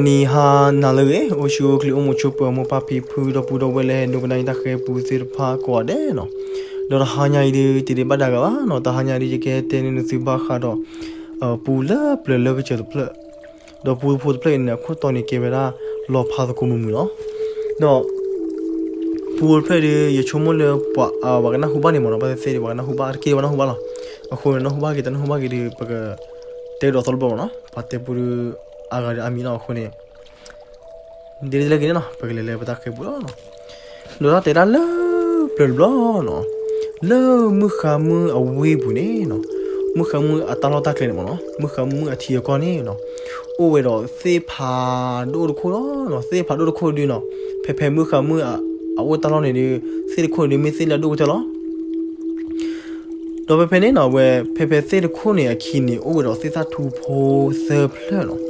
နံၤဟါနၤလၢအဂ့ၤ, အိၣ်ဆူၣ်အိၣ်ချ့ အိၣ်မုာ်ဆိးပၢၤ မိၢ်ပၢ်ဖံဖု ဒီပုၢ်ဒီဝဲၢ်လၢဟဲဒိကနၣ်အံၤတၢ်ဃဲၤပူသ့ၣ်တဖၣ်ကိးဂၤဒဲးနီၤ. ဒီးတဟါညါအံၤဒုး တဒံးဘၣ်ဒၣ်ဂၤဘၣ်နီၤ, တဟါညါဒုး ယကဟဲတဲန့ၢ်နသုဘၣ်ဃးဒီး ပူလၢပျၢၤလၢကစၢၢ်တဖျၢၣ်, ဒီးပူဖိတဖျၢၣ်အံၤန့ၣ် အခိၣ်တီန့ၣ်ကဲဝဲဒၣ် လီၤဖးသကိးမုာ်မုာ်လီၤ. ဒီး ပူဖိတဖျၢၣ်ဒုး ယဆိကမိၣ်လၢ ပှၤကနၢ်ဟူဘၣ်န့ၣ်မ့ၢ်နီၤ, ဘၣ်သ့ၣ်သ့ၣ်ဒုး ပှၤကနၢ်ဟူဘၣ်, တက့ၢ်ပှၤနၢ်ဟူဘၣ်လီၤ. အဃိန့ၣ် နၢ်ဟူဘၣ်က့ၤ တနၢ်ဟူဘၣ်က့ၤဒုး ပကတဲဒိးသီတဘျီမ့ၢ်နီၤ, ပှၤတဲပူဒုး အါဂၤဒုးအါမံၤနီၤ, အဃိန့ၣ် ဒ်လဲၣ်ဒ်လဲၣ်ဂ့ၤန့ၣ်နီၤ, ပကလဲၤလၢပတၢ်ဃဲၤပူလီၤနီၤ. ဒီးတၢ်တဲဒၣ်လၢပျၢၤတဘျီနီၤ, လၢမုၢ်ဃါမုၢ်အဝ့ၢ်ပူၤန့ၣ်နီၤ, မုၢ်ဃါမုၢ်အတၢ်လီၢ်တၢ်ကျဲန့ၣ်မ့ၢ်နီၤ, မုၢ်ဃါမုၢ်အထံအကီၢ်န့ၣ်နီၤ, အိၣ်ဝဲဒီးသ့ၣ်ဖးဒိၣ်တခိၣ်လီၤနီၤ. သ့ၣ်ဖးဒိၣ်တခိၣ်ဒုးနီၤ, ဖဲဖဲမုၢ်ဃါမုၢ်အအိၣ်တၢ်လီၢ်န့ၣ်ဒုး သ့ၣ်တခိၣ်န့ၣ်ဒုး မ့ၢ်သ့ၣ်လၢအဒိၣ်ကတၢၢ်လီၤ. ဒီးဖဲဖဲန့ၣ်နီၤ, အဝဲ ဖဲဖဲသ့ၣ်တခိၣ်န့ၣ်အခံန့ၣ် အိၣ်ဝဲဒီးသ့ၣ်သၣ်ထူဖိသၢဖျၢၣ်နီၤ.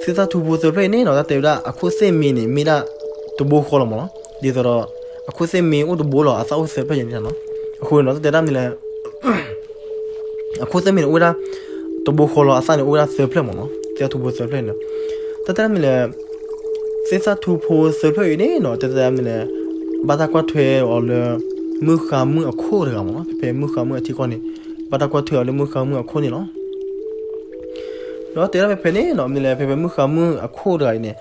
သ့ၣ်သၣ်ထူဖိသၢဖျၢၣ်အံၤန့ၣ်နီၤ, တၢ်တဲဝဲဒၣ်အခိၣ်သ့ၣ်မ့ၢ်န့ၣ် မ့ၢ်ဒၣ်တဘိဃီလီၤမ့ၢ်နီၤ. ဒ်သိးဒီး အခိၣ်သ့ၣ်မ့ၢ်အိၣ်တဘိလီၤ, အသၣ်အိၣ်သၢဖျၢၣ်ယဲန့ၣ်နီၤ. အဃိန့ၣ်နီၤ, တၢ်တဲဒၣ်မ့ၢ်လဲၣ် အခိၣ်သ့ၣ်မ့ၢ်န့ၣ် အိၣ်ဝဲဒၣ်တဘိဃီလီၤ, အသၣ်န့ၣ်အိၣ်ဝဲဒၣ်သၢဖျၢၣ်မ့ၢ်နီၤ, သ့ၣ်သၣ်ထူဖိသၢဖျၢၣ်န့ၣ်. တၢ်တဲဒၣ်မ့ၢ်လဲၣ်, သ့ၣ်သၣ်ထူဖိသၢဖျၢၣ်အံၤန့ၣ်နီၤ, တၢ်တဲဒၣ်မ့ၢ်လဲၣ်, ဘၣ်တၢ်ကွၢ်ထွဲအီၤလၢ မုၢ်ဃါမုၢ်အခိၣ်တဂၤမ့ၢ်နီၤ, ဖဲဖဲမုၢ်ဃါမုၢ်အထံကီၢ်န့ၣ် ဘၣ်တၢ်ကွၢ်ထွဲအီၤလၢမုၢ်ဃါမုၢ်အခိၣ်န့ၣ်လီၤ. ဒီးတဲဒၣ်ဖဲဖဲန့ၣ်နီၤ, မ့ၢ်လဲၣ် ဖဲဖဲမုၢ်ဃါမုၢ်အခိၣ်တဂၤအံၤန့ၣ်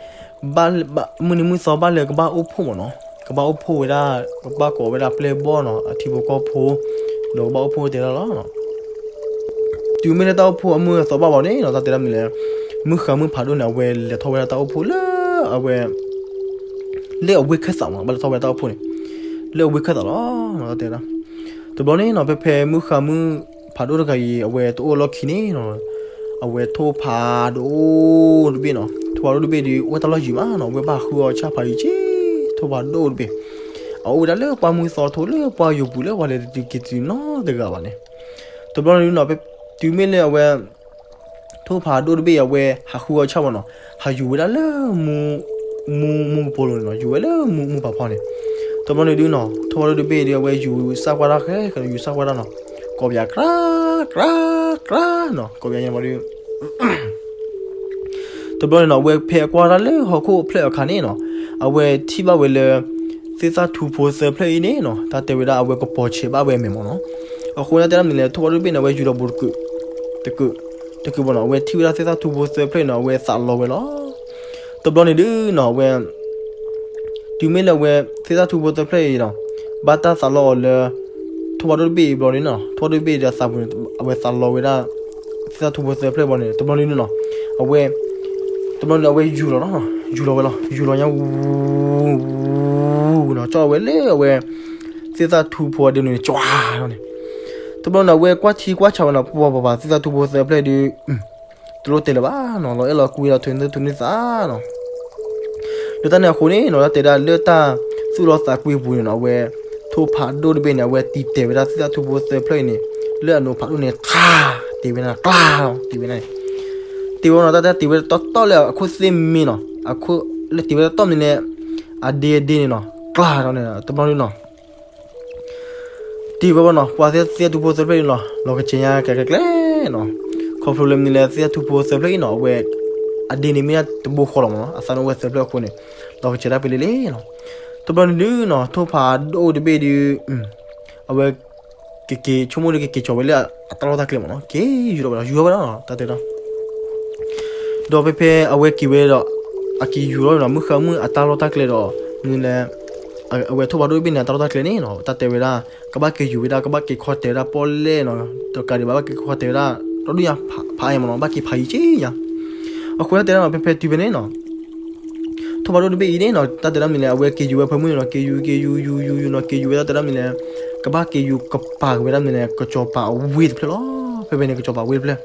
မုၢ်နံၤမုၢ်သီဘၣ်လၢကဘၣ်အိၣ်ဖှိၣ်မ့ၢ်နီၤ, ကဘၣ်အိၣ်ဖှိၣ်ဝဲဒၣ်, ကဘၣ်ကိးဝဲဒၣ်ပျဲၢ်ဘီၣ်နီၤ, အထံဖိကီၢ်ဖိ, ဒီးကဘၣ်အိၣ်ဖှိၣ်တဲဒၣ်လီၤ. တုၤမ့ၢ်လၢတၢ်အိၣ်ဖှိၣ်အမုၢ်အသီဘၣ်ဘၣ်န့ၣ်နီၤ, တၢ်တဲဒၣ်မ့ၢ်လဲၣ်, မုၢ်ဃါမုၢ်ဖးဒိၣ်န့ၣ် အဝဲလဲၤထီၣ်ဝဲဒၣ်တၢ်အိၣ်ဖှိၣ်လၢအဝဲ လၢအဝ့ၢ်ခၢၣ်သးမ့ၢ်နီၤ, ဘၣ်လဲၤထီၣ်ဝဲဒၣ်တၢ်အိၣ်ဖှိၣ်န့ၣ် လၢအဝ့ၢ်ခၢၣ်သးလီၤ. တၢ်တဲဒၣ် တဘျီန့ၣ်နီၤ, ဖဲဖဲမုၢ်ဃါမုၢ်ဖးဒိၣ်တဂၤအံၤ အဝဲတအိၣ်လီၢ်ခံန့ၣ်နီၤ, အဝဲထိၣ်ဖးဒိၣ်တဘ့ၣ်နီၤ, ထိၣ်ဖးဒိၣ်တဘ့ၣ်ဒီး အိၣ်တၢ်လီၢ်ယံၤမးနီၤ, အဝဲဘၣ်ဃုအီၤဆၣ်ဖးယံၤက့, ထိၣ်ဖးဒိၣ်တဘ့ၣ်, အအိၣ်ဝဲဒၣ်လၢပှၢ်မုၢ်သီထိလၢပှၢ်ယိာ်ပူၤလၢပှၤလဲၤတတုၤက့ၤတတုၤနီတဂၤဘၣ်န့ၣ်. တဘျီန့ၣ်ဒုးနီၤ, တုၤမ့ၢ်လၢအဝဲ ထိၣ်ဖးဒိၣ်တဘ့ၣ်အဝဲဟးဃုအီၤဆၣ်မ့ၢ်နီၤ, ဟးယူၤဝဲဒၣ်လၢ မူ မူကပိာ်လိၤန့ၣ်နီၤ, ယူၤဝဲလၢမူ မူပာ်ဖီန့ၣ်. တဘျီန့ၣ်ဒုးနီၤ, ထိၣ်ဖးဒိၣ်တဘ့ၣ်ဒီး အဝဲယူၤစၢ်ကွၢ်တၢ်ဃဲ ယူၤစၢ်ကွၢ်တၢ်နီၤ, ကိးပယၤ ကြၢး ကြၢး ကြၢးနီၤ, ကိးပယၤညါဘၣ်ဒီး တဘျီန့ၣ်နီၤ, အဝဲဖဲအကွၢ်တၢ်လၢဟီၣ်ခိၣ်ဖျၢၣ်အခါန့ၣ်နီၤ, အဝဲထံၣ်ဘၣ်ဝဲလၢ သ့ၣ်သၣ်ထူဖိသၢဖျၢၣ်အံၤန့ၣ်နီၤ, တၢ်တဲဝဲဒၣ်အဝဲကပီၤဆဲးဘၣ်ဝဲအမဲာ်မ့ၢ်နီၤ. အဃိန့ၣ်တဲဒၣ်မ့ၢ်လဲၣ်, ထိၣ်ဖးဒိၣ်တဘ့ၣ်န့ၣ် အဝဲယူၤဒီးဘူးတကုာ်, တကုာ်, တကုာ်ဘၣ်နီၤ, အဝဲထံၣ်ဝဲဒၣ်သ့ၣ်သၣ်ထူဖိသၢဖျၢၣ်အံၤနီၤ, အဝဲသးလီဝဲလီၤ. တဘျီန့ၣ်ဒုးနီၤ, အဝဲ တုၤမ့ၢ်လၢအဝဲ သ့ၣ်သၣ်ထူဖိသၢဖျၢၣ်အံၤနီၤ, ဘၣ်တၢ်သးလီအီၤလၢ ထိၣ်ဖးဒိၣ်တဘ့ၣ်အံၤဘျီန့ၣ်နီၤ, ထိၣ်ဖးဒိၣ်တဘ့ၣ်ဒီးသးပူၤန့ၣ် အဝဲသးလီဝဲဒၣ် သ့ၣ်သၣ်ထူဖိသၢဖျၢၣ်ဘျီန့ၣ် တဘျီန့ၣ်နီၤ, အဝဲ တဘျီန့ၣ်အဝဲယူၤလီၤနီၤ, ယူၤလီၤဝဲလီၤ, ယူၤလီၤညါဝူ ဝူနီၤ, ကၠီၣ်ဝဲလၢအဝဲ သ့ၣ်သၣ်ထူဖိအဒုန့ၣ် ကၠွါလီၤန့ၣ်. တဘျီန့ၣ် အဝဲကွၢ်ထံကွၢ်ဆးဝဲနီၤ, ပှၤပှၤပှၤ သ့ၣ်သၣ်ထူဖိသၢဖျၢၣ်ဒုး တလိၣ်တဲလၢၤဘၣ်နီၤ, လီၤအဲၣ်လီၤကွံဒီး ထုးန့ၢ်သူၣ်န့ၢ်သးနီၤ. လၢတၢ်န့ၣ်အဃိန့ၣ်နီၤ, တၢ်တဲဒၣ်လၢတၢ်သူၣ်လီၤသးကွံအပူၤန့ၣ်နီၤ, အဝဲ ထိၣ်ဖးဒိၣ်တဘ့ၣ်န့ၣ် အဝဲတံာ်တဲာ်ဝဲဒၣ်သ့ၣ်သၣ်ထူဖိသၢဖျၢၣ်အံၤန့ၣ် လၢအနိးဖးဒိၣ်န့ၣ် ကျါ, တ့ဝဲဒၣ် ကျါလီၤ, တ့ဝဲဒၣ်န့ၣ်, တ့ဝဲနီၤ, တၢ်တဲတ့ဝဲဒၣ်တီတီလၢအခိၣ်သ့ၣ်မ့ၢ်နီၤ, အခိၣ်လၢတ့ဝဲဒၣ်တီမ့ၢ်န့ၣ် အဒ့အဒ့န့ၣ်နီၤ, ကျါလီၤန့ၣ် တဘျီန့ၣ်နီၤ တ့ဝဲဘၣ်နီၤ, ပှၤသ့ၣ်သ့ၣ်ထူဖိသၢဖျၢၣ်န့ၣ်လီၤ, လီၤကစဲၤညါကဲကဲကျဲနီၤ. ခီဖျိလၢမနုၤလဲၣ်, သ့ၣ်သၣ်ထူဖိသၢဖျၢၣ်အံၤနီၤ, အဝဲ အဒ့န့ၣ်မ့ၢ်တဘိဃီလီၤမ့ၢ်နီၤ, အသၣ်န့ၣ်အိၣ်ဝဲသၢဖျၢၣ်အဃိန့ၣ် လီၤကစဲၤတၢ်ဖဲလဲၣ်လဲၣ်နီၤ. တဘျီန့ၣ်ဒုးနီၤ, ထိၣ်ဖးဒိၣ်တဘ့ၣ်ဒုး အဝဲ ကက့ၤဆိကမိၣ်ဒီး ကက့ၤကၠီၤဝဲလၢအတၢ်လီၢ်တၢ်ကျဲမ့ၢ်နီၤ, က့ၤယူၤထီၣ်ဝဲဒီး ယူၤထီၣ်ဝဲဒီး တၢ်တဲဒီး ဒီးဖဲဖဲအဝဲက့ၤဝဲဒီး အက့ၤယူၤထီၣ်ဝဲနီၤ, မုၢ်ဃါမုၢ်အတၢ်လီၢ်တၢ်ကျဲဒီး မနုၤလဲၣ်, အဝဲထိၣ်ဖးဒိၣ်တဘ့ၣ်န့ၣ် အတၢ်လီၢ်တၢ်ကျဲန့ၣ်နီၤ, တၢ်တဲဝဲဒၣ် ကဘၣ်က့ၤယူၤဝဲဒၣ် ကဘၣ်က့ၤခီတဲာ်ဝဲဒၣ်ပီၣ်လဲၣ်နီၤ, တကးဒံးဘၣ် ဘၣ်က့ၤခီတဲာ်ဝဲဒၣ် ဒီဒူၣ်ညါဖးအါညါမ့ၢ်နီၤ, ဘၣ်က့ၤဖးယံၤက့ညါ. အဃိတၢ်တဲဒၣ်နီၤ, ဖဲဖဲတုၤဖဲန့ၣ်နီၤ ထိၣ်ဖးဒိၣ်တဘ့ၣ်အံၤန့ၣ်နီၤ, တၢ်တဲဒၣ်မနုၤလဲၣ်, အဝဲက့ၤယူၤဝဲဖဲမုၢ်န့ၣ်နီၤ, က့ၤယူၤ က့ၤယူၤ ယူၤ ယူၤ ယူၤနီၤ, က့ၤယူၤဝဲ တၢ်တဲဒၣ်မနုၤလဲၣ်, ကဘၣ်က့ၤယူၤကပၤက့ၤဝဲဒၣ်မနုၤလဲၣ်, ကစီၤပၤအဝ့ၢ်တဖျၢၣ်လီၤ. ဖဲဖဲန့ၣ် ကစီၤပၤအဝ့ၢ်တဖျၢၣ်,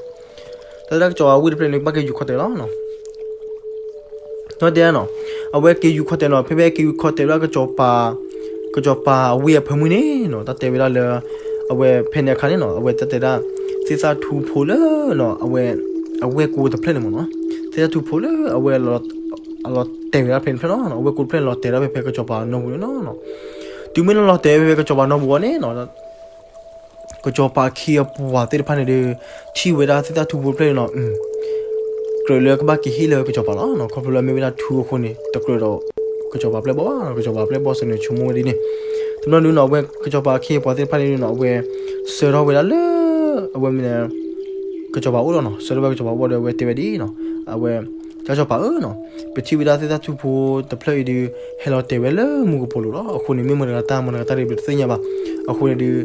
တၢ်တဲဒၣ်ကစီၤပၤအဝ့ၢ်တဖျၢၣ်န့ၣ် ကဘၣ်က့ၤယူၤခီတဲာ်လီၤနီၤ. တၢ်တဲဒၣ်နီၤ, အဝဲက့ၤယူၤခီတဲာ်နီၤ, ဖဲဖဲက့ၤယူၤခီတဲာ်ဝဲဒၣ် ကစီၤပၤအဝ့ၢ်အဖၢမုၢ်န့ၣ်နီၤ, တၢ်တဲဝဲဒၣ်လၢ အဝဲဖဲန့ၣ်အခါန့ၣ်နီၤ, အဝဲတၢ်တဲဒၣ် သ့ၣ်သၣ်ထူဖိလၢနီၤ, အဝဲ အဝဲၢ်ကိတဖျၢၣ်န့ၣ်မ့ၢ်နီၤ, သ့ၣ်သၣ်ထူဖိလၢအဝဲ အလီၤတဲာ်ဝဲဒၣ်ဖဲန့ၣ်တဖျၢၣ်နီၤ, အဝဲၢ်ကိတဖျၢၣ်န့ၣ် လီၤတဲာ်ဒၣ်ဖဲဖဲကစီၤပၤနီၢ်ပူၤန့ၣ်နီၤ. တုၤမ့ၢ်လီၤလီၤတဲာ်ဖဲဖဲကစီၤပၤနီၢ်ပူၤအီၤန့ၣ်နီၤ, ကစီၤပၤအခ့အပှၤသ့ၣ်တဖၣ်န့ၣ်ဒီး ထံၣ်ဝဲဒၣ်သ့ၣ်သၣ်ထူဖိတဖျၢၣ်န့ၣ်နီၤ, ကြၢးလၢကဘၣ်က့ၤဟ့ၣ်လၢကစီၤပၤလီၤ. ခီဖျိလၢအမ့ၢ်ဝဲဒၣ်ထူအဃိန့ၣ် တကြၢးဒီးကစီၤပၤပျဲၢ်ဘီၣ်ဘၣ်, ကစီၤပၤပျဲၢ်ဘီၣ်စၢၤန့ၣ် ဆိကမိၣ်ဝဲဒ်န့ၣ်. တဘျီဒုးနီၤ အဝဲကစီၤပၤအခ့အပှၤသ့ၣ်တဖၣ်န့ၣ်နီၤ အဝဲ ဆှၢထီၣ်ဝဲဒၣ်လၢ အဝဲမ့ၢ် ကစီၤပၤအိၣ်လီၤနီၤ. ဆှၢထီၣ်ဝဲကစီၤပၤအိၣ်ဒီး အဝဲတဲဝဲဒ်အံၤနီၤ, အဝဲ ကစီၤပၤဧၢနီၤ, ပထံၣ်ဝဲဒၣ်သ့ၣ်သၣ်ထူဖိတဖျၢၣ်အံၤဒုး ဟဲလီၤတဲာ်ဝဲလၢမူကပိာ်လိၤလီၤ. အဃိန့ၣ် မ့ၢ်မတၤတၢ်မတၤတၢ်ဒီး ပတသ့ၣ်ညါဘၣ်. အဃိန့ၣ်ဒုး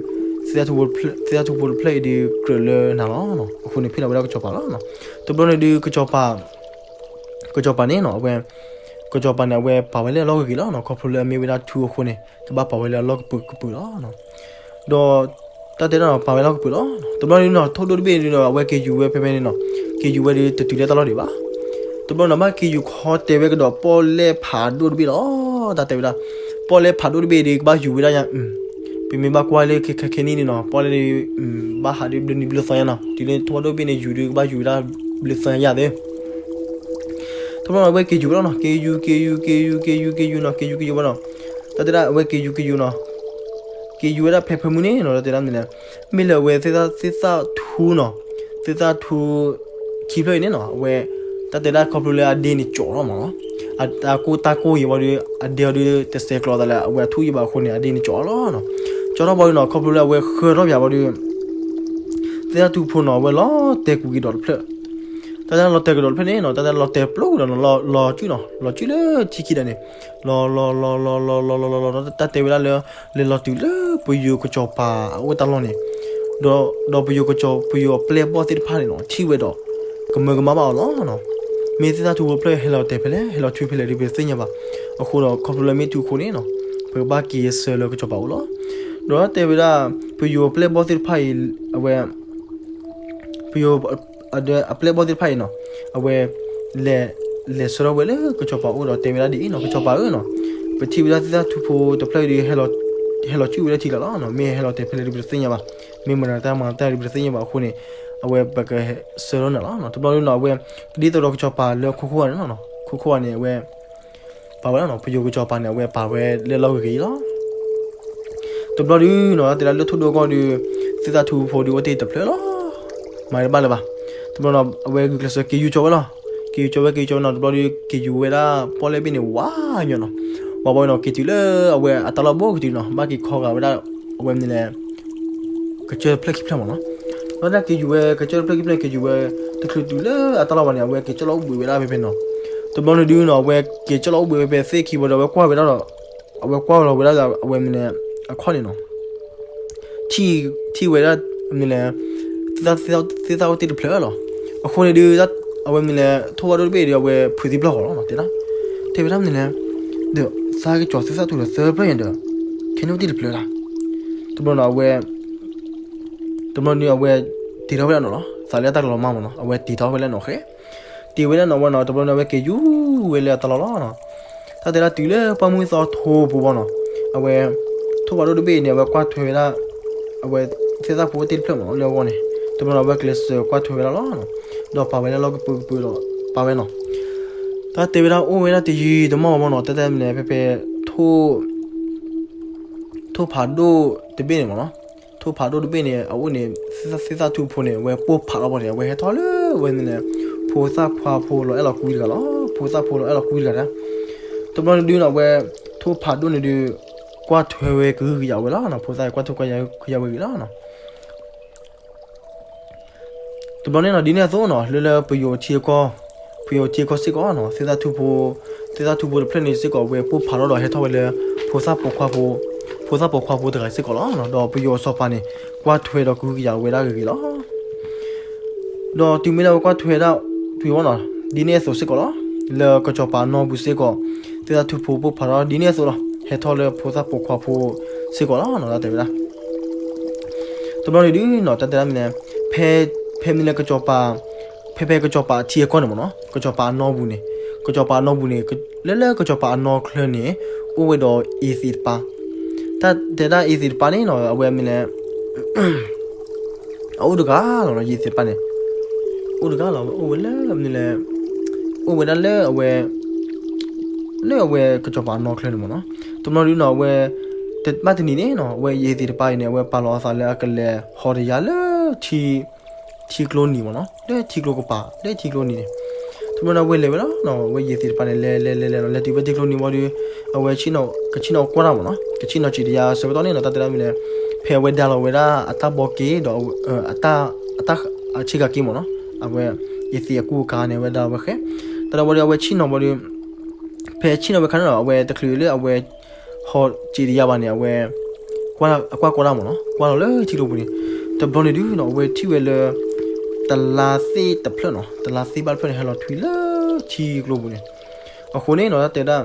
သ့ၣ်သၣ်ထူဖိတဖျၢၣ်အံၤဒုး ကြၢးလၢနၤလီၤ. အဃိန့ၣ် ဖဲလီၤဝဲဒၣ်ကစီၤပၤလီၤ. တဘျီန့ၣ်ဒုး ကစီၤပၤ ကစီၤပၤန့ၣ်နီၤ အဝဲ ကစီၤပၤန့ၣ် အဝဲပာ်ဝဲလၢအလီၢ်ဂ့ၤဂ့ၤလီၤနီၤ. ခီဖျိလၢအမ့ၢ်ဝဲဒၣ်ထူအဃိန့ၣ် ကဘၣ်ပာ်ဝဲလၢအလီၢ်ကပုာ်ကပုာ်လီၤ. ဒီး တၢ်တဲဒၣ်နီၤ ပာ်ဝဲလီၢ်ကပုာ်လီၤ. တဘျီဒုးနီၤ ထိၣ်ဒိၣ်တဘ့ၣ်ဒုးနီၤ အဝဲက့ၤယူၤဝဲဖဲဖဲန့ၣ်နီၤ, က့ၤယူၤဝဲဒုး တတုၤလၢတၢ်လီၢ်ဒံးဘၣ်. တဘျီနီၤ ဘၣ်က့ၤယူၤခီတဲာ်ဝဲကဒီးပီၣ်လဲၣ်ဖးဒိၣ်တဘ့ၣ်လီၤ. တၢ်တဲဝဲဒၣ် ပီၣ်လဲၣ်ဖးဒိၣ်တဘ့ၣ်ဒုး ကဘၣ်ယူၤဝဲဒၣ်ညါ, ပမ့ၢ်ဘၣ်ကွၢ်လၢခဲခဲနံၣ်န့ၣ်နီၤ ပီၣ်လဲၣ်ဒုး ဘၣ်ဟးဒုးဘျုးနံၤဘျုးသီညါနီၤ, တုၤလၢထိၣ်ဒိၣ်တဘ့ၣ်န့ၣ် ယူၤဒုး ကဘၣ်ယူၤဝဲဒၣ်ဘျုးသီညါယၤသ့ တဘျီနီၤ အဝဲက့ၤယူၤဝဲလီၤနီၤ, က့ၤယူၤ က့ၤယူၤ က့ၤယူၤ က့ၤယူၤ က့ၤယူၤနီၤ, က့ၤယူၤက့ၤယူၤဝဲနီၤ. တၢ်တဲဒၣ်အဝဲက့ၤယူၤက့ၤယူၤနီၤ, က့ၤယူၤဝဲဒၣ်ဖဲဖၢမုၢ်န့ၣ်နီၤ တၢ်တဲဒၣ်မနုၤလဲၣ်, မ့ၢ်လၢအဝဲသ့ၣ်သၣ်ထူနီၤ, သ့ၣ်သၣ်ထူ ခံဖျၢၣ်အံၤန့ၣ်နီၤ အဝဲ တၢ်တဲဒၣ်ခီဖျိလၢအဒ့န့ၣ်ကၠီလီၤမးနီၤ, အတၢ်ကိၢ်တၢ်ကိၢ်ယံၤဝံၤဒီး အဒ့အီၤဒုးတစဲးကျိးသးလၢအဝဲအထူၣ်ယံၤဘၣ်အဃိန့ၣ် အဒ့န့ၣ်ကၠီလီၤနီၤ. ကၠီထီၣ်ဘၣ်ဒီးနီၤ ခီဖျိလၢအဝဲဃၢထီၣ်ပၠးဝံၤဒီး သ့ၣ်သၣ်ထူဖိနီၤ အဝဲလီၤတဲာ်ကွံာ်က့ၤဒီးတဖျၢၣ်. တၢ်တဲလီၤတဲာ်ကဒီးတဖျၢၣ်န့ၣ်နီၤ တၢ်တဲလီၤတဲာ်ပျိကဒီးနီၤ လီၤစုနီၤ လီၤစုလၢထံခံဒီးန့ၣ် လီၤလီၤလီၤလီၤလီၤလီၤလီၤလီၤလီၤလီၤ တၢ်တဲဝဲဒၣ်လၢ လဲၤလီၤတုၤလၢပယိၤကစီၤပၤ အအိၣ်တၢ်လီၢ်န့ၣ်, ဒီး ဒီးပယိၤကစီၤ ပယိၤအပျဲၢ်ဘီၣ်သ့ၣ်တဖၣ်န့ၣ်နီၤ ထံၣ်ဝဲဒီး ကမၢကမၣ်ဘၣ်အီၤလီၤနီၤ. မ့ၢ်သ့ၣ်သၣ်ထူဖိတဖျၢၣ်ဟဲလီၤတဲာ်ဖဲလဲၣ် ဟဲလီၤဆူဖဲလဲၣ်ဒီး ပတသ့ၣ်ညါဘၣ်. အဃိဒီး ခီဖျိလၢမ့ၢ်ထူအဃိန့ၣ်နီၤ ပကဘၣ်က့ၤဆှၢလၢကစီၤပၤအိၣ်လီၤ. ဒီးတဲဝဲဒၣ် ပယိၤအပျဲၢ်ဘီၣ်သ့ၣ်တဖၣ်အံၤ အဝဲ ပယိၤ အပျဲၢ်ဘီၣ်သ့ၣ်တဖၣ်အံၤနီၤ အဝဲ လဲၤ လဲၤဆှၢထီၣ်ဝဲလၢကစီၤပၤအိၣ်ဒီးတဲဝဲဒၣ်ဒ်အံၤနီၤ ကစီၤပၤဧၢနီၤ, ပထံၣ်ဝဲဒၣ်သ့ၣ်သၣ်ထူဖိတဖျၢၣ်အံၤဒီး ဟဲလီၤ ဟဲလီၤဆူၣ်ဝဲလၢထံကျါလီၤနီၤ. မ့ၢ်ဟဲလီၤတဲာ်ဖဲလဲၣ်ဒီး ပတသ့ၣ်ညါဘၣ်. မ့ၢ်မတၤတၢ်မၤတၢ်ဒီး ပတသ့ၣ်ညါဘၣ်အဃိန့ၣ် အဝဲပကဆှၢထီၣ်နၤလီၤနီၤ. တဘျီဒုးနီၤ အဝဲ ဒ်သိးဒီးကစီၤပၤလၢခိခိၣ်ဂၤန့ၣ်နီၤ ခိခိၣ်ဂၤန့ၣ် အဝဲ ပာ်ဝဲဒၣ်နီၤ ပယိၤကစီၤပၤန့ၣ် အဝဲပာ်ဝဲလၢလီၢ်ဂ့ၤဂ့ၤလီၤ. တဘျီဒုးနီၤ တဲဒၣ်လၢထိၣ်ဒိၣ်ကီၢ်ဒီး သ့ၣ်သၣ်ထူဖိဒီး အိၣ်တ့ၢ်တဖျၢၣ်လီၤ. မၤတဘၣ်လၢၤဘၣ်. တဘျီနီၤ အဝဲဂုာ်ကျဲးစၢးက့ၤယူၤကၠီဝဲလီၤ. က့ၤယူၤကၠီဝဲ က့ၤယူၤကၠီဝဲနီၤ တဘျီဒုး က့ၤယူၤဝဲဒၣ်ပီၣ်လဲၣ်ဘ့ၣ်န့ၣ် ဝးညီနီၤ. ဝးဘီနီၤ က့ၤတုၤလၢအဝဲအတၢ်လီၢ်ဘိကတုၤနီၤ ဘၣ်က့ၤခီဂာ်ဝဲဒၣ် အဝဲမနုၤလဲၣ် ကစၢၢ်တဖျၢၣ်ခံဖျၢၣ်မးနီၤ. ဘၣ်တၢ်က့ၤယူၤဝဲ ကစၢၢ်တဖျၢၣ်ခံဖျၢၣ်န့ၣ် က့ၤယူၤဝဲ တချုးတုၤလၢအတၢ်လီၢ်ဘၣ်န့ၣ် အဝဲက့ၤကၠီၣ်လီၤအိၣ်ဘှံးဝဲဒၣ်ဖဲဖဲနီၤ. တဘျီန့ၣ်ဒုးနီၤ အဝဲက့ၤကၠီၣ်လီၤအိၣ်ဘှံးဝဲဖဲသ့ၣ်ခံဘီဒီး အဝဲကွၢ်ဝဲဒီး အဝဲကွၢ်လီၤဝဲဒၣ် အဝဲမနုၤလဲၣ် အခီၣ်န့ၣ်နီၤ ထံၣ်ဝဲဒၣ် မနုၤလဲၣ် သ့ၣ်သၣ်အိၣ်တ့ၢ်တဖျၢၣ်လီၤ. အဃိန့ၣ်ဒုး အဝဲမနုၤလဲၣ် ထိၣ်ဝါဒိၣ်တဘ့ၣ်ဒီး အဝဲဖုးသံပျီၢ်ဃီလီၤနီၤ တဲဒၣ် တဲဝဲဒၣ်မနုၤလဲၣ် ဒီးသးကစီၤသ့ၣ်သၣ်ထူဒီးသၢဖျၢၣ်ညါဒီး ခဲန့ၣ်အိၣ်တ့ၢ်တဖျၢၣ်လၢ်. တဘျီနီၤ အဝဲ တဘျီန့ၣ် အဝဲတ့ထီၣ်ဝဲဒၣ်နီၤလီၤ. သးလၢတၢ်ကလီၤမၢ်မးနီၤ အဝဲတ့ထီၣ်ဝဲလၢနီၤဃဲ တ့ဝဲလၢနီၤဝဲနီၤ တဘျီန့ၣ် အဝဲက့ၤယူၤဝဲလၢအတၢ်လီၢ်လီၤနီၤ. တၢ်တဲဒၣ်တုၤလၢပှၢ်မုၢ်သီထိပူၤဘီနီၤ အဝဲ ထိၣ်ဝါဒိၣ်တဘ့ၣ်န့ၣ် အဝဲကွၢ်ထွဲဝဲဒၣ် အဝဲသ့ၣ်သၣ်ဖိအိၣ်တ့ၢ်တဖျၢၣ်မးနီၤ လၢအဂီၢ်န့ၣ် တဘျီန့ၣ် အဝဲကျဲးစၢးကွၢ်ထွဲဝဲဒၣ်လီၤနီၤ. ဒီးပာ်ဝဲလၢလီၢ်ကပုာ်ကပုာ်ဒီးပာ်ဝဲနီၤ. တၢ်တဲဝဲဒၣ်အိၣ်ဝဲဒၣ်တယံာ်တမီၢ်ဘီနီၤ တၢ်တဲမနုၤလဲၣ် ဖဲဖဲ ထိၣ် ထိၣ်ဖးဒိၣ်တဘ့ၣ်န့ၣ်မးနီၤ. ထိၣ်ဖးဒိၣ်တဘ့ၣ်န့ၣ် အအိၣ်န့ၣ် သ့ၣ်သၣ်ထူဖိန့ၣ် အဝဲပိၢ်ဖးထီၣ်ဘီန့ၣ် အဝဲဟဲထီၣ်လၢအဝဲန့ၣ် ဖိသၣ်ခွါဖိလီၤအဲၣ်လီၤကွံတဂၤလီၤ. ဖိသၣ်ဖိလီၤအဲၣ်လီၤကွံတဂၤဒၣ် တဘျီန့ၣ်ဒုးနီၤ အဝဲ ထိၣ်ဖးဒိၣ်န့ၣ်ဒုး ကွၢ်ထွဲဝဲကဟုကယာ်ဝဲလီၤနီၤ. ဖိသၣ်ကွၢ်ထွဲကဟုကယာ်ဝဲဂ့ၤလီၤနီၤ. တဘျီန့ၣ်နီၤ ဒ်န့ၣ်အသိးနီၤ လၢလၢပယိၤထံအကီၢ် ပယိၤထံအကီၢ်စ့ၢ်ကီးနီၤ သ့ၣ်သၣ်ထူဖိ သ့ၣ်သၣ်ထူဖိတဖျၢၣ်န့ၣ်စ့ၢ်ကီး အဝဲပိၢ်ဖးထီၣ်ဒီးဟဲထီၣ်ဝဲလၢ ဖိသၣ်ပိာ်ခွါဖိ ဖိသၣ်ပိာ်ခွါဖိတဂၤစ့ၢ်ကီးလီၤ. ဒီးပယိၤအစီၤပၤန့ၣ် ကွၢ်ထွဲဒီးကဟုကယာ်ဝဲဒၣ်ဂ့ၤဂ့ၤလီၤ. ဒီးတုၤမ့ၢ်လၢအဝဲကွၢ်ထွဲဒၣ် တုၤဝဲနီၤ ဒ်န့ၣ်အသိးစ့ၢ်ကီးလီၤ. လၢကစီၤပၤအနီၢ်ပူၤစ့ၢ်ကီး သ့ၣ်သၣ်ထူဖိပိၢ်ဖးထီၣ်ဒ်န့ၣ်အသိးလီၤ. ဟဲထီၣ်လၢဖိသၣ်ပိာ်ခွါဖိစ့ၢ်ကီးလီၤနီၤ တၢ်တဲဝဲဒၣ် တဘျီန့ၣ်ဒုးနီၤ တၢ်တဲဒၣ်မနုၤလဲၣ် ဖဲ ဖဲမနုၤလဲၣ်ကစီၤပၤ ဖဲဖဲကစီၤပၤအထံအကီၢ်န့ၣ်မးနီၤ ကစီၤပၤအနီၢ်ပူၤန့ၣ် ကစီၤပၤအနီၢ်ပူၤန့ၣ် လၢလၢကစီၤပၤအနီၢ်ချၢန့ၣ် အိၣ်ဝဲဒီးအ့သ့းတပၤ တၢ်တဲဒၣ်အ့သ့းတပၤန့ၣ်နီၤ အဝဲမနုၤလဲၣ် အအိၣ်တဂၤလီၤနီၤ ယ့သ့းတပၤန့ၣ် အိၣ်တဂၤလီၤ အဝဲအိၣ်ဝဲလၢမနုၤလဲၣ် အိၣ်ဝဲဒၣ်လၢအဝဲ လၢအဝဲကစီၤပၤအနီၢ်ချၢန့ၣ်မးနီၤ တဘျီဒုးနီၤ အဝဲ တဘၣ်တနံၤန့ၣ်နီၤ အဝဲယ့သ့းတပၤအံၤန့ၣ် အဝဲပာ်လီၤအသးလၢအကလဲၤဟီၣ်တယၢ်လၢထံ ထံကျိနံၤမးနီၤ လၢထံကျိကပၤ လၢထံကျိနံၤန့ၣ် တဘျီန့ၣ်အဝဲလဲၤဝဲလီၤနီၤ, အဝဲယ့ၢ်သ့ၣ်တဖၣ်န့ၣ် လဲၤလဲၤလဲၤလဲၤနီၤ, လဲၤတုၤဝဲထံကျိနံၤဝံၤဒီး အဝဲဆ့ၣ်နီၤ ကဆ့ၣ်နီၤကွၢ်တၢ်မ့ၢ်နီၤ, ကဆ့ၣ်နီၤစံးတယၤဆၢကတီၢ်န့ၣ်နီၤ, တၢ်တဲဒၣ်မ့ၢ်လဲၣ်, ဖဲအဝဲဒါလီၤဝဲဒၣ်အတၢ်ဘီက့ၤဒီး အတၢ် အဆ့ကၤက့ၤမ့ၢ်နီၤ, အဝဲ ယ့ၢ်သ့ၣ်အကူအကၤန့ၣ် အဝဲဒါလီၤဝဲဃဲ, တၢ်ဒီးဝံၤဒီးအဝဲဆ့ၣ်နီၤဝံၤဒီး ဖဲဆ့ၣ်နီၤဝဲခါန့ၣ်နီၤ အဝဲတချုးလၢအဝဲ ဟီၣ်စံးတယၤဘၣ်န့ၣ် အဝဲ အကွၢ်ကွၢ်တၢ်မ့ၢ်နီၤ, ကွၢ်လီၤလၢထံကျိပူၤန့ၣ်, တဘျီန့ၣ်ဒုးနီၤ အဝဲထံၣ်ဝဲလၢ တလါသ့ၣ်တဖျၢၣ်နီၤ, တလါသ့ၣ်ဘၣ်တဖျၢၣ်န့ၣ် ဟဲလီၤထွံလၢထံကျိပူၤန့ၣ်, အဃိန့ၣ်နီၤ တၢ်တဲဒၣ်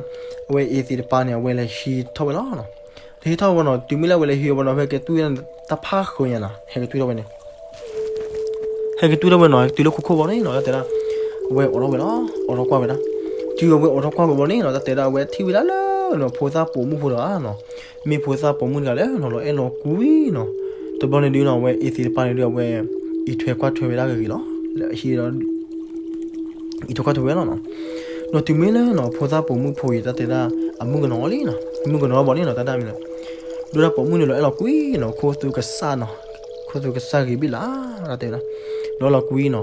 အဝဲယ့ၢ်သ့ၣ်တဖၣ်န့ၣ် အဝဲလဲၤဟံးထီၣ်ဝဲလီၤနီၤ, လဲၤဟံးထီၣ်ဝဲနီၤ, တုၤမ့ၢ်လၢအဝဲလဲၤဟံးဝဲနီၤ ဟဲက့ၤတုၤဝဲ တၢ်ဖးဃၢၤညါနီၤ ဟဲက့ၤတုၤထီၣ်ဝဲန့ၣ် ဟဲက့ၤတုၤထီၣ်ဝဲနီၤ, ဟဲက့ၤတုၤလၢခိခိၣ်ဘီန့ၣ်နီၤ တၢ်တဲဒၣ် အဝဲအိးထီၣ်ဝဲလီၤ, အိးထီၣ်ကွၢ်ဝဲဒၣ်, တုၤအဝဲအိးထီၣ်ကွၢ်ဝဲဘီန့ၣ်နီၤ တၢ်တဲဒၣ် အဝဲထံၣ်ဝဲဒၣ်လၢနီၤ ဖိသၣ်ပိာ်မုၣ်ဖိတဂၤနီၤ, မ့ၢ်ဖိသၣ်ပိာ်မုၣ်တဂၤလၢနီၤ လီၤအဲၣ်လီၤကွံနီၤ, တဘျီန့ၣ်ဒုးနီၤ အဝဲယ့ၢ်သ့ၣ်တဖၣ်န့ၣ်ဒုး အဝဲ အံးထွဲကွၢ်ထွဲဝဲဒၣ်ဂ့ၤဂ့ၤလီၤ, လၢအဟံၣ်ဒီး အံးထွဲကွၢ်ထွဲဝဲလီၤနီၤ, ဒီးတုၤမ့ၢ်လၢနီၤ ဖိသၣ်ပိာ်မုၣ်ဖိအံၤ တၢ်တဲဒၣ် အမုၣ်ကနီၤလံနီၤ, မုၣ်ကနီၤဘီန့ၣ်နီၤ တၢ်တဲဒၣ်မ့ၢ်လဲၣ်, ဒိၣ်တၢ်ပိာ်မုၣ်န့ၣ်လီၤအဲၣ်လီၤကွံနီၤ, ခိၣ်သူကစၢ်နီၤ, ခိၣ်သူကစၢ်ဂ့ၤဘ့ၣ်လၢ် တၢ်တဲဒၣ်, လီၤအဲၣ်လီၤကွံနီၤ,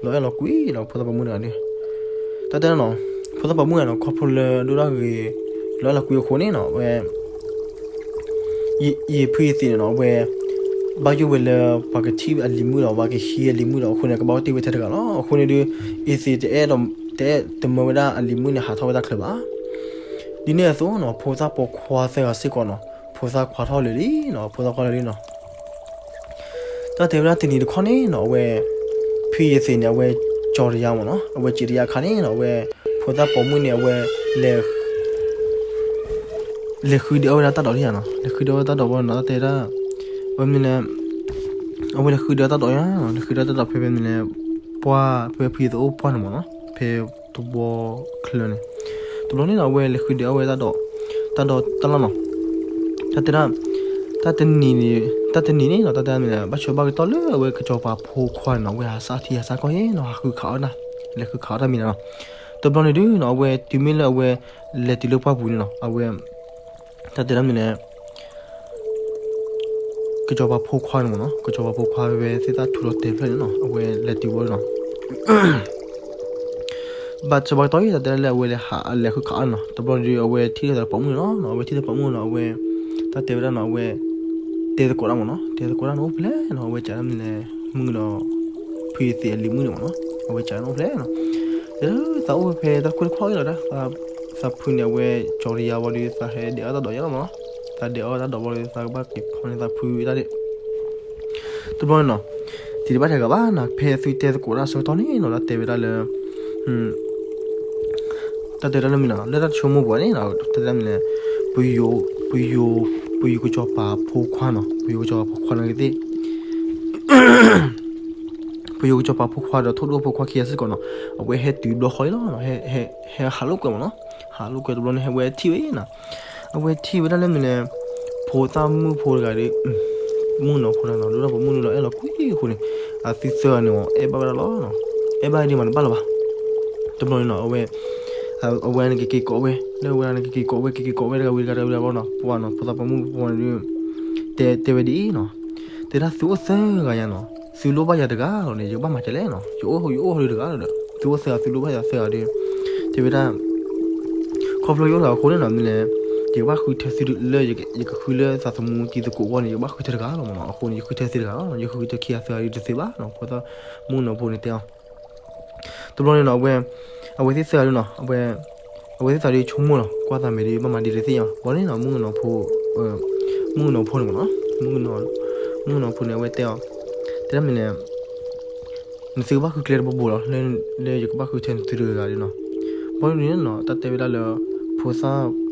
လီၤအဲၣ်လီၤကွံလီၤ ဖိသၣ်ပိာ်မုၣ်တဂၤန့ၣ်, တၢ်တဲဒၣ်နီၤ, ဖိသၣ်ပိာ်မုၣ်တဂၤနီၤ ခီဖျိလၢဒိၣ်တၢ်ဂ့ၤ လီၤအဲၣ်လီၤကွံအဃိန့ၣ်နီၤ အဝဲ ယ့ၢ်ဖုယ့ၢ်သ့ၣ်န့ၣ်နီၤ အဝဲ ဘၣ်ယိၣ်ဝဲလၢ ပှၤကထံၣ်အလံၤမုၣ်ဒီး ပှၤကဟံးအလံၤမုၣ်ဒီး အဃိန့ၣ် ကဘၣ်အိၣ်တ့ၢ်ဝဲထဲတဂၤလီၤ. အဃိန့ၣ်ဒုး အ့ၣ်သ့ၣ်တအဲၣ်ဒိး တအဲၣ်တမၢဝဲဒၣ်အလံၤမုၣ်န့ၣ် ဟးထီၣ်ဝဲတၢ်ချၢဘၣ်. ဒ်န့ၣ်အသိးနီၤ ဖိသၣ်ပိာ်ခွါသၢဂၤစ့ၢ်ကီးနီၤ ဖိသၣ်ခွါထီၣ်လၢာ်လံနီၤ ဖိသၣ်ခွါလၢာ်လံနီၤ တၢ်တဲဝဲဒၣ်တနံၤတခီန့ၣ်နီၤ အဝဲ ဖုယ့ၢ်သ့ၣ်န့ၣ် အဝဲကၠီၤတယါမ့ၢ်နီၤ အဝဲစံးတယါအခါန့ၣ်နီၤ အဝဲ ဖိသၣ်ပိာ်မုၣ်န့ၣ် အဝဲ လဲၤ လဲၤဃုဒုးအီၣ်ဝဲဒၣ်တၢ်ဒိးလံနီၤ လဲၤဃုဒုးအီၣ်ဝဲတၢ်ဒိးဘီနီၤ တၢ်တဲဒၣ် ဝဲမ့ၢ်လဲၣ် အဝဲလဲၤဃုဒုးအီၣ်တၢ်ဒိးယါနီၤ လဲၤဃုဒုးအီၣ်တၢ်ဒိးဖဲဖဲမ့ၢ်လဲၣ် ပှၢ် ဖဲဖုယ့ၢ်သ့ၣ်အိၣ်ပှၢ်န့ၣ်မ့ၢ်နီၤ ဖဲတဝီချၢန့ၣ် တဘျီန့ၣ်နီၤ အဝဲလဲၤဃုဒုးအီၣ်ဝဲတၢ်ဒိး တၢ်ဒိးတၢ်လီၢ်နီၤ တၢ်တဲဒၣ် တၢ်တနံၤန့ၣ် တၢ်တနံၤန့ၣ်နီၤ တၢ်တဲဒၣ်မ့ၢ်လဲၣ် ဘၣ်ဆၢဘၣ်ကတီၢ်လၢအဝဲကစီၤပၤဖိခွါန့ၣ်နီၤ အဝဲဟးစၢ်ထံဟးစၢ်ကီၢ်အံၤနီၤ ဟးဃုခးအီၣ်တၢ် လဲၤဃုခးအီၣ်တၢ်မံၤနီၤ တဘျီန့ၣ်ဒုးနီၤ အဝဲတုၤမ့ၢ်လၢအဝဲ လဲၤတုၤလၢပှၢ်ပူၤန့ၣ်နီၤ အဝဲ တၢ်တဲဒၣ်မ့ၢ်လဲၣ် ကစီၤပၤဖိခွါန့ၣ်မ့ၢ်နီၤ ကစီၤပၤဖိခွါဝဲသ့ၣ်တၢ်ထူလီၤတဲာ်ဖျၢၣ်န့ၣ်နီၤ အဝဲလဲၤတုၤဘီနီၤ ဘၣ်ဆၢဘၣ်ကတီၢ်အံၤ တၢ်တဲဒၣ်လၢအဝဲလဲၤဟးလဲၤဃုခးအီၣ်နီၤ တဘျီန့ၣ်ဒုး အဝဲထံၣ်လိာ်သးပိာ်မုၣ်န့ၣ်လီၤ အဝဲထံၣ်လိာ်သးပိာ်မုၣ်န့ၣ်လီၤ အဝဲ တၢ်တဲဝဲဒၣ်နီၤ အဝဲ တဲသကိးတၢ်မ့ၢ်နီၤ တဲသကိးတၢ်န့ၣ်အိၣ်ဖဲလဲၣ်နီၤ အဝဲစံးဒၣ်မ့ၢ်လဲၣ် မုၣ်ဒီး ဖုယ့ၢ်သ့ၣ်အလံၤမုၣ်န့ၣ်မ့ၢ်နီၤ အဝဲစံးဒၣ်န့ၣ်အိၣ်ဖဲလဲၣ်နီၤ တဲလၢသးအိၣ်ဝဲဖဲတၢ်ခိၣ်တခီၣ်အံၤလီၤဒၣ် သးဖုန့ၣ် အဝဲကၠီၤတယါဝံၤဒီး သးဟဲဒဲးအီၣ်တၢ်ဒိးယါလီၤမ့ၢ်နီၤ သးဒဲးအီၣ်တၢ်ဒိးဘီဒီး သးကဘၣ်က့ၤဖီန့ၢ်သးဖုတၢ်ဒ့ၣ် တဘျီန့ၣ်နီၤ တံၤတဘၣ်တဂၤဘၣ်နီၤ ဖဲသုတဲသကိးတၢ်ဆၢကတီၢ်န့ၣ်နီၤ တၢ်တဲဝဲဒၣ်လၢ တၢ်တဲဒၣ်လၢမ့ၢ်နီၤ လၢတၢ်ဆိကမိၣ်ပူၤန့ၣ်နီၤ တၢ်တဲဒၣ်မ့ၢ်လဲၣ် ပယိၤ ပယိၤ ပယိၤကစီၤပၤဖိခွါနီၤ ပယိၤကစီၤပၤဖိခွါန့ၣ်ကသ့ၣ် ပယိၤကစီၤပၤဖိခွါဒီးထိၣ်ဒိၣ်ဖိခွါခံဂၤစ့ၢ်ကီးနီၤ အဝဲဟဲတုၤဘျီဃီအံၤလီၤ ဟဲ ဟဲ ဟဲဟးလိာ်ကွဲမ့ၢ်နီၤ ဟးလိာ်ကွဲတဘျီန့ၣ် ဟဲဝဲထံၣ်ဝဲနီၤ အဝဲထံၣ်ဝဲဒၣ်လၢမ့ၢ်လဲၣ် ဖိသၣ်မုၣ်ဖိတဂၤဒီး မုၣ်ကနီၤဖိတဂၤနီၤ ဒိၣ်ထီၣ်ပိာ်မုၣ်န့ၣ်လီၤအဲၣ်လီၤကွံအဃိန့ၣ် အသုသၢဂၤန့ၣ် အဲၣ်ဘၣ်ဝဲဒၣ်လီၤ အဲၣ်ဘၣ်ဒ်မးတဘၣ်လၢၤဘၣ် တဘျီန့ၣ်နီၤ အဝဲ အဝဲန့ၣ်ကက့ၤကိးဝဲ လၢအဝဲန့ၣ်ကက့ၤကိးဝဲ ကက့ၤကိးဝဲတဂၤဝံၤတဂၤတဂၤဝံၤတဂၤဘၣ်နီၤ ပှၤနီၤ ဖိသၣ်ပိာ်မုၣ်ဖိန့ၣ်ဒီး တဲတဲဝဲဒ်အံၤနီၤ တဲဒၣ်သုအိၣ်သၢဂၤယါနီၤ သုလိၣ်ဘၣ်ယၤတဂၤလီၤန့ၣ် ယကဘၣ်မၤဒ်လဲၣ်နီၤ ယအိၣ်ယအိၣ်ဟီဒုးတဂၤလီၤဒီး သုအိၣ်သၢဂၤ သုလိၣ်ဘၣ်ယၤသၢဂၤဒီး တဲဝဲဒၣ် ခီဖျိယအိၣ်သးအဃိန့ၣ်နီၤ မ့ၢ်လဲၣ် ယကဘၣ်ဃုထၢသုလၢ ယကဃုလၢသးသမူတံၤသကိးအဂီၢ်န့ၣ် ယကဘၣ်ဃုထၢတဂၤလီၤမ့ၢ်နီၤ အဃိန့ၣ် ယဃုထၢသုတဂၤလီၤ ယဃုထၢခံဂၤသၢဂၤဒ်တသ့ဘၣ်နီၤ ဖိသၣ်မုၣ်ကနီၤဖိန့ၣ်တဲအီၤ တဘျီန့ၣ်နီၤ အဝဲ အဝဲသ့ၣ်သၢဂၤဒုးနီၤ အဝဲ အဝဲသ့ၣ်သၢဂၤဒုးဆိကမိၣ်လီၤ ကွၢ်သးမဲာ်ဒုး ဘၣ်မၤဒ်တသ့ၣ်ညါ ဘီန့ၣ်နီၤ မုၣ်ကနီၤဖိ မုၣ်ကနီၤဖိန့ၣ်မ့ၢ်နီၤ မုၣ်ကနီၤ မုၣ်ကနီၤဖိန့ၣ် အဝဲတဲအီၤ တဲဒၣ်မ့ၢ်လဲၣ် နသုကဘၣ်ဃုကျဲတဘိဘိလီၤ လၢယကဘၣ်ဃုထၢနသုတဂၤဂၤဒုးနီၤ ဘီဒုးန့ၣ်နီၤ တၢ်တဲဝဲဒၣ်လၢ ဖိသၣ်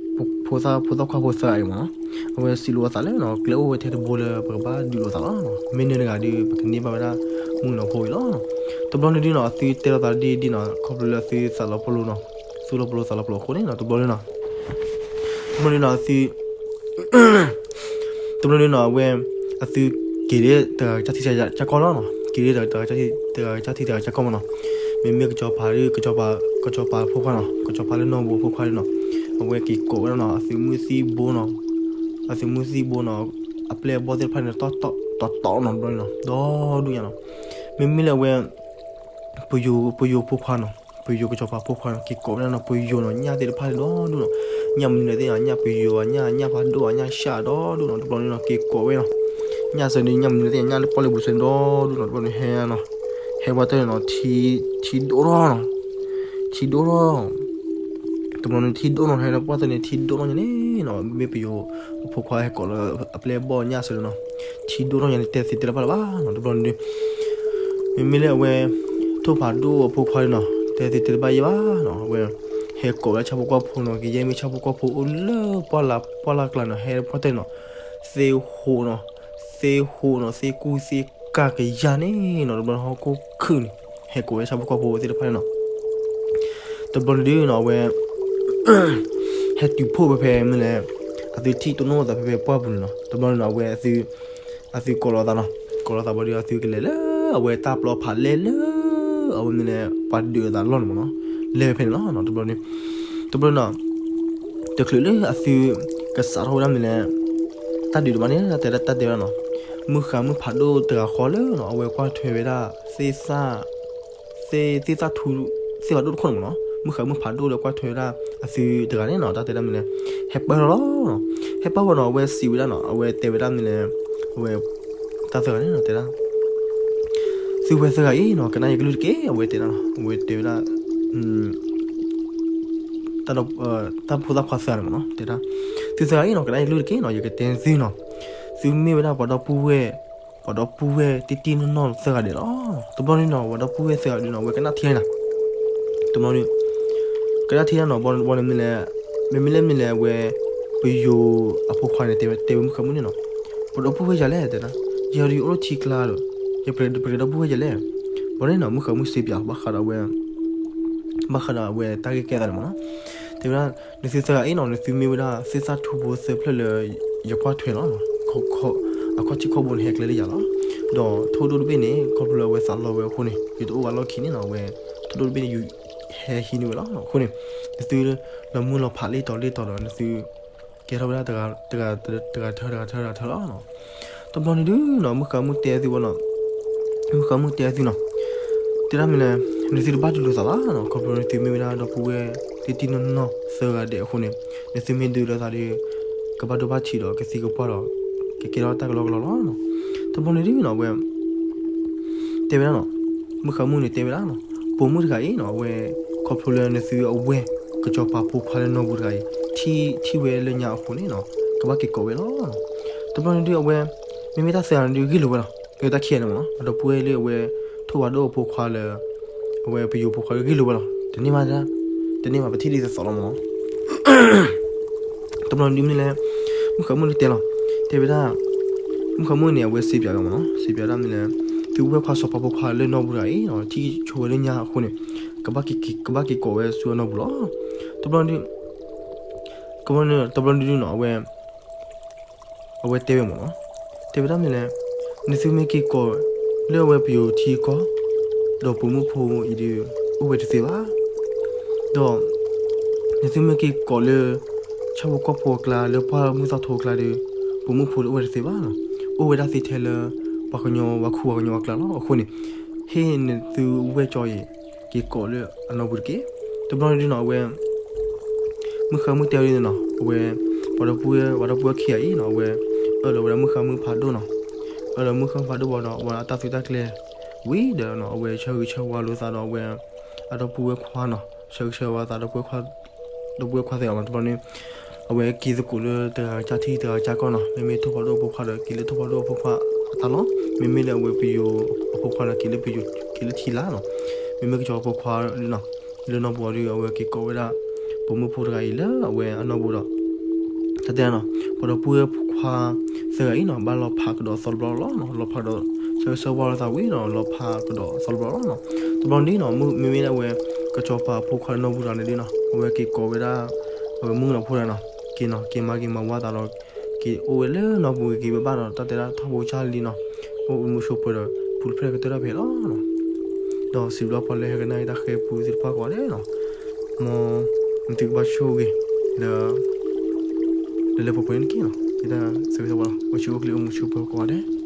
ဖိသၣ် ဖိသၣ်ခွါဖိသၢဂၤအံၤမ့ၢ်နီၤ အဝဲစံးလိာ်အသးလၢနီၤ ကျဲအိၣ်ဝဲထဲတဘိလၢပကဘၣ်ဒုးလိာ်သးလီၤ မ့ၢ်န့ၢ်တဂၤဒီး ပကန့ၢ်ဘၣ်ဝဲဒၣ် မုၣ်ကနီၤဖိအံၤလီၤ တဘျီန့ၣ်ဒုးနီၤ အသုတဲလိာ်သးဒ်ဒ်နီၤ ခီဖျိလၢအသုသးလီၤပလိာ်နီၤ သုလီၤပလိာ်သးလီၤပလိာ်အဃိန့ၣ်နီၤ တဘျီန့ၣ်နီၤ တဘျီန့ၣ်နီၤ အသု တဘျီန့ၣ်နီၤ အဝဲ အသုက့ၤလၢတဂၤကစၢ်ထံတဂၤကစၢ်ကီၢ်လီၤနီၤ က့ၤလၢတဂၤကစၢ်ထံတဂၤကစၢ်ကီၢ်မ့ၢ်နီၤ မ့မ့ၢ်ကစီၤပၤဒီး ကစီၤပၤ ကစီၤပၤဖိခွါနီၤ ကစီၤပၤလၢနီၢ်ဘူးအဖိခွါန့ၣ်နီၤ အဝဲက့ၤကိးဝဲဒၣ်နီၤ အသုးမုၢ်သံၣ်ဘိနီၤ အသုးမုၢ်သံၣ်ဘိနီၤ အပျဲၢ်အဘီၣ်သ့ၣ်တဖၣ်န့ၣ် တီတီတီတီနီၤ တဘျီန့ၣ်နီၤ ဒီဒူၣ်ညါနီၤ မ့မ့ၢ်လၢအဝဲ ပယိၤ ပယိၤဖိခွါနီၤ ပယိၤကစီၤပၤဖိခွါန့ၣ် က့ၤကိးဝဲဒၣ်နီၤ ပယိၤနီၤ ညၣ်သ့ၣ်တဖၣ်န့ၣ်ဒီဒူၣ်နီၤ, ညၣ်မနုၤလဲၣ်သ့ၣ်ညါ, ညၣ်ပယိၤဧါ, ညၣ်, ညၣ်ဖးဒိၣ်ဧါ, ညၣ်ရှၣ်ဒီဒူၣ်နီၤ, တဘျီန့ၣ်နီၤ က့ၤကိးဝဲနီၤ, ညၣ်စၢန့ၣ် ညၣ်မနုၤလဲၣ်သ့ၣ်ညါ, ညၣ်လၢပီၣ်လဲၣ်ပူၤစၢန့ၣ်ဒီဒူၣ်နီၤ, တဘျီန့ၣ်ဟဲနီၤ, ဟဲပှၢ်တၢၢ်န့ၣ်နီၤ, ထံ, ထံဒိၣ်ထီၣ်နီၤ, ထံဒိၣ်ထီၣ် တဘျီန့ၣ် ထံဒိၣ်နီၤ ဟဲလၢပှၢ်တၢၢ်န့ၣ် ထံဒိၣ်ထီၣ်ညါန့ၣ်နီၤ, မ့ၢ်ပယိၤအဖိခွါဟဲကိးလၢအပျဲၢ်ဘီၣ်ညၣ်စၢၤနီၤ, ထံဒိၣ်ထီၣ်ညါန့ၣ် တဲသ့တဲလၢၤဘၣ်လၢၤဘၣ်နီၤ, တဘျီန့ၣ်ဒုး မ့မ့ၢ်လၢအဝဲ ထိၣ်ဖးဒိၣ်အဖိခွါဒုးနီၤ တဲသ့တဲတဘၣ်ယဲၢ်ဘၣ်နီၤ, အဝဲ ဟဲကိးဝဲဒၣ်ဆၣ်ဖိကီၢ်ဖိနီၤ, ကယဲၢ်မ့ၢ်ဆၣ်ဖိကီၢ်ဖိအိၣ်လၢပှၢ်လၢ်ပှၢ်လၢ်ကျါနီၤ, ဟဲပှၢ်တၢၢ်နီၤ, သ့ၣ်ဟိးနီၤ, သ့ၣ်ဟိးနီၤ, သ့ၣ်ကူၣ်သ့ၣ်ကၢ်ကယၤန့ၣ်နီၤ, တဘျီဟီၣ်ခိၣ်ခုၣ်န့ၣ် ဟဲကိးဝဲဆၣ်ဖိကီၢ်ဖိသ့ၣ်တဖၣ်န့ၣ်နီၤ, တဘျီန့ၣ်ဒုးနီၤ အဝဲ ဟဲတုၤဖှိၣ်ဖဲဖဲမ့ၢ်လဲၣ်, အသုထံၣ်တိၢ်နီၣ်အသးဖဲဖဲပှၢ်ပူၤန့ၣ်နီၤ, တဘျီန့ၣ်နီၤ အဝဲ အသုကိးလီၤသးနီၤ, ကိးလီၤသးဘၣ်ဒီး အသုကလဲၤလၢအဝဲတၢ်ပျီဖးလဲၢ်လၢ အဝဲမ့ၢ်လဲၣ် ပှၤဒုးအသးလီၢ်န့ၣ်မ့ၢ်နီၤ, လဲၤဖဲန့ၣ်လီၤနီၤ, တဘျီန့ၣ်, တဘျီနီၤ တချုးလၢအသုကစးထီၣ်ဝဲဒၣ်မ့ၢ်လဲၣ်, တၢ်ဒုးတဘၣ်န့ၣ် တၢ်တဲဒၣ်တၢ်တဲဝဲဒၣ်နီၤ, မုၢ်ဃါမုၢ်ဖးဒိၣ်တဂၤဃီလၢနီၤ အဝဲကွၢ်ထွဲဝဲဒၣ် သ့ၣ်သၣ် သ့ၣ်သၣ်ထူ သ့ၣ်ဖးဒိၣ်တခိၣ်န့ၣ်မ့ၢ်နီၤ, မုၢ်ဃါမုၢ်ဖးဒိၣ်လၢကွၢ်ထွဲဝဲဒၣ်အသုတဂၤန့ၣ်နီၤ, တၢ်တဲဒၣ်မ့ၢ်လဲၣ်, ဟဲပၢၢ်ထီၣ်လီၤနီၤ, ဟဲပၢၢ်ဝဲနီၤ အဝဲစံးဝဲဒၣ်နီၤ အဝဲတဲဝဲဒၣ်မ့ၢ်လဲၣ်, အဝဲ တၢ်သၢဂၤန့ၣ်နီၤ တဲဒၣ် သုဝဲသၢဂၤအံၤနီၤ ကနၣ်ယကလုၢ်တက့ၢ် အဝဲတဲဒၣ်နီၤ, အဝဲတဲဝဲဒၣ် တၢ်ဖိသၣ်ခွါသၢဂၤန့ၣ်မ့ၢ်နီၤ တဲဒၣ်, သုသၢဂၤအံၤနီၤ ကနၣ်ယကလုၢ်တက့ၢ်နီၤ ယကတဲသုနီၤ, သုမ့ၢ်ဝဲဒၣ်ပှၤဒီပုၢ်ဝဲၢ်, ပှၤဒီပုၢ်ဝဲၢ်တံၢ်တံၢ်နီၢ်နီၢ်သၢဂၤဒဲးလီၤ, တဘျီန့ၣ်နီၤ ပှၤဒီပုၢ်ဝဲၢ်သၢဂၤဒုးနီၤ အဝဲကနၣ်ထံန့ၣ်နီၤ, တဘျီန့ၣ် ကနၣ်ထံန့ၣ်နီၤ ဘီန့ၣ်မ့ၢ်လဲၣ်, မ့မ့ၢ်လၢမ့ၢ်လဲၣ်အဝဲ ပယိၤအဖိခွါန့ၣ် တဲဝဲမုၣ်ဃါမုၣ်န့ၣ်နီၤ, ပှၤဒီပုၢ်ဝဲၢ်ယၤလဲၣ်တဲဒၣ်, ယၤဒီးယအိၣ်လၢထံကျါဒီး ယပှဲၤဒီပုၢ်ဝဲၢ်ယၤလဲၣ်, ဘီန့ၣ်နီၤ မုၣ်ဃါမုၣ်စံးပၠးဘၣ်ဃးဒီးအဝဲ ဘၣ်ဃးဒီးအဝဲတၢ်ဂ့ၢ်ကဲသးန့ၣ်မ့ၢ်နီၤ, တဲဝဲဒၣ် နသုသၢဂၤအံၤနီၤ နသုမ့ၢ်ဝဲဒၣ်သ့ၣ်သၣ်ထူဖိသၢဖျၢၣ်လၢ ယကွၢ်ထွဲလီၤ, အခီၣ်ထံးခီၣ်ဘိန့ၣ်ဟဲကျဲလၢယၤလီၤ, ဒီးထိၣ်ဒိၣ်တဘ့ၣ်န့ၣ် ခီဖျိလၢအဝဲသးလီဝဲအဃိန့ၣ် ယတအိၣ်ဘၣ်လီၢ်ခံန့ၣ်နီၤ အဝဲ ထိၣ်ဒိၣ်တဘ့ၣ်န့ၣ် ယဟဲဟံးန့ၢ်ဝဲလီၤ, အဃိန့ၣ် နသုလီၤမုၢ်လီၤဖးလ့ၢ်တီၤလ့ၢ်တီၤဒီး နသု ကဲထီၣ်ဝဲဒၣ်တဂၤတဂၤထၢတဂၤထၢတဂၤထၢလီၤ, တဘျီန့ၣ်ဒုးနီၤ မုၣ်ဃါမုၣ်တဲသုဝဲနီၤ, မုၣ်ဃါမုၣ်တဲသုနီၤ, တဲဒၣ်မ့ၢ်လဲၣ်, နသုတဘၣ်ဒုးလိာ်သးဘၣ်နီၤ ခီဖျိနသုမ့ၢ်ဝဲဒၣ်ဒီပုၢ်ဝဲၢ်တံၢ်တံၢ်နီၢ်နီၢ်သၢဂၤဒဲးအဃိန့ၣ် နသုမ့ၢ်ဒုးလိာ်သးဒီး ကဘၣ်ဒိဘၣ်ထံးဒီးကသံကပှၢ်ဒီး ကကဲထီၣ်တၢ်ကလီကလီလီၤ, တဘျီန့ၣ်ဒုးနီၤ အဝဲ တဲဝဲဒၣ်နီၤ, မုၣ်ဃါမုၣ်န့ၣ်တဲဝဲဒၣ်နီၤ, ပိာ်မုၣ်တဂၤအံၤနီၤ အဝဲ ခီဖျိလၢနသုအဝဲၢ် ကစီၤပၤဖိခွါလၢနီၢ်ပူၤတဂၤအံၤ ထံၣ်ဝဲလၢညါအဃိန့ၣ်နီၤ ကဘၣ်က့ၤကိးဝဲလီၤ, တဘျီန့ၣ်ဒုးအဝဲ မ့မ့ၢ်တၢ်သၢဂၤန့ၣ်ဒုးဂ့ၢ်လိာ်ဝဲလီၤ, လၢတၢ်ခံဂၤန့ၣ်မ့ၢ်နီၤ အဒီပုၢ်ဝဲၢ်လၢအဝဲ ထိၣ်ဖးဒိၣ်အဖိခွါလၢ အဝဲပယိၤဖိခွါဂ့ၢ်လိာ်ဝဲလီၤ, တန့ၢ်မး တန့ၢ်မး ပထံၣ်ဒ်သိးသိးလီၤမ့ၢ်နီၤ တဘျီန့ၣ်ဒုးမ့ၢ်လဲၣ်, မုၣ်ဃါမုၣ်န့ၣ်တဲလီၤ, တဲဝဲဒၣ်, မုၣ်ဃါမုၣ်န့ၣ် အဝဲစံးပၠးလီၤမ့ၢ်နီၤ စံးပၠးဒၣ်မ့ၢ်လဲၣ်, သုဝဲၢ်ခွါစီၤပၤဖိခွါလၢနီၢ်ပူၤတဂၤအံၤ ထံၣ်ဆိဝဲလၢညါအဃိန့ၣ် ကဘၣ်က့ၤ ကဘၣ်က့ၤကိးဝဲဆူအနီၢ်ပူၤလီၤ, တဘျီန့ၣ်ဒုး တဘျီန့ၣ်ဒုးနီၤ အဝဲ အဝဲတဲဝဲမ့ၢ်နီၤ, တဲဝဲဒၣ်မ့ၢ်လဲၣ်, နသုမ့ၢ်က့ၤကိးလၢအဝဲပယိၤထံကီၢ်, ဒီးပိာ်မုၣ်ဖိအံၤဒုး အိၣ်ဝဲတသ့ဘၣ်, ဒီး နသုမ့ၢ်က့ၤကိးလၢ ဆၣ်ဖိကီၢ်ဖိအကျါ လၢပှၢ်မုၢ်သီထိအကျါဒီး ပိာ်မုၣ်ဖိတအိၣ်ဝဲတသ့ဘၣ်နီၤ, အိၣ်ဝဲဒၣ်သ့ထဲလၢ ပှၤကညီ ပှၤခူပှၤကညီအကျါလီၤ. အဃိန့ၣ် ဟ့ၣ်နသုဝဲၢ်ကၠီအံၤ က့ၤကိးလၢအနီၢ်ပူၤတက့ၢ်. တဘျီန့ၣ်ဒုးနီၤ အဝဲ မုၢ်ဃါမုၢ်တဲဝဲဒၣ်နီၤ အဝဲ ပှၤဒီပုၢ်ဝဲၢ် ပှၤဒီပုၢ်ဝဲၢ်ခံဂၤအံၤနီၤ အဝဲ အၢၣ်လီၤဝဲဒၣ်မုၢ်ဃါမုၢ်ဖးဒိၣ်နီၤ, အၢၣ်လီၤမုၢ်ဃါမုၢ်ဖးဒိၣ်ဘၣ်ဒီး အဝဲအတၢ်သုတၢ်ကျဲၤဝံၤဒီးနီၤ အဝဲဆၢဂ့ၤဆၢဝါလိာ်သးဒီးအဝဲ အဒီပုၢ်ဝဲၢ်ခွါနီၤ ဆၢဂ့ၤဆၢဝါသး ဒီပုၢ်ဝဲၢ်ခွါသ့ၣ်အမၤတဘျီန့ၣ် အဝဲက့ၤသကိးလၢတဂၤကစၢ်ထံၣ်တဂၤကစၢ်ကီၢ်နီၤ, မ့မ့ၢ်ထိၣ်ဖးဒိၣ်အဖိခွါဒီး က့ၤလၢထိၣ်ဖးဒိၣ်အဖိခွါအတၢ်လီၤ, မ့မ့ၢ်လၢအဝဲပယိၤအဖိခွါဒီး က့ၤလၢပယိၤ က့ၤလၢထံလၢ်နီၤ, မ့မ့ၢ်ကစီၤပၤဖိခွါနီၤ လၢနီၢ်ပူၤအီၤဒီး အဝဲက့ၤကိးဝဲဒၣ် ပိာ်မုၣ်ဖိတဂၤအံၤလၢအဝဲအနီၢ်ပူၤဒီး တၢ်တဲနီၤ ပှၤဒီပုၢ်ဝဲၢ်ဖိခွါသၢဂၤအံၤနီၤ ဘၣ်လီၤဖးကဒီးသီတဘျီလီၤနီၤ, လီၤဖးကဒီး ဆၢဂ့ၤဆၢဝါလိာ်သးဝံၤဒီး လီၤဖးကဒီးသီတဘျီလီၤနီၤ. တဘျီန့ၣ်နီၤ မ့မ့ၢ်လၢအဝဲ ကစီၤပၤဖိခွါလၢနီၢ်ပူၤတဂၤန့ၣ်ဒုးနီၤ အဝဲက့ၤကိးဝဲဒၣ် အဝဲမုၣ်ကနီၤဖိတဂၤနီၤ က့ၤနီၤ က့ၤမၤက့ၤမၤဝါသးဒီး က့ၤအိၣ်ဝဲလၢနီၢ်ပူၤ က့ၤဘၣ်ဘၣ်ဒီး တၢ်တဲဒၣ်ထီဘိဆါလံနီၤ, အိၣ်မူဆိးပၢၤဒီး ပူတဖျၢၣ်ကတၢၢ်တၢ်ဖဲးလီၤနီၤ. ဒီးစံးဘျုးပှၤလၢဟဲကနၣ်အံၤတၢ်ဃဲၤပူသ့ၣ်တဖၣ်ကိးဂၤဒဲးနီၤ, မ်နသုကဘၣ်ဆိၣ်ဂ့ၤလၢ လၢလၢပှဲၤပှဲၤန့ၣ်တက့ၢ်နီၤ, ယတၢ်ဆၢဂ့ၤဆၢဝါလီၤ, အိၣ်ဆူၣ်အိၣ်ချ့အိၣ်မူဆိးပၢၤကိးဂၤဒဲး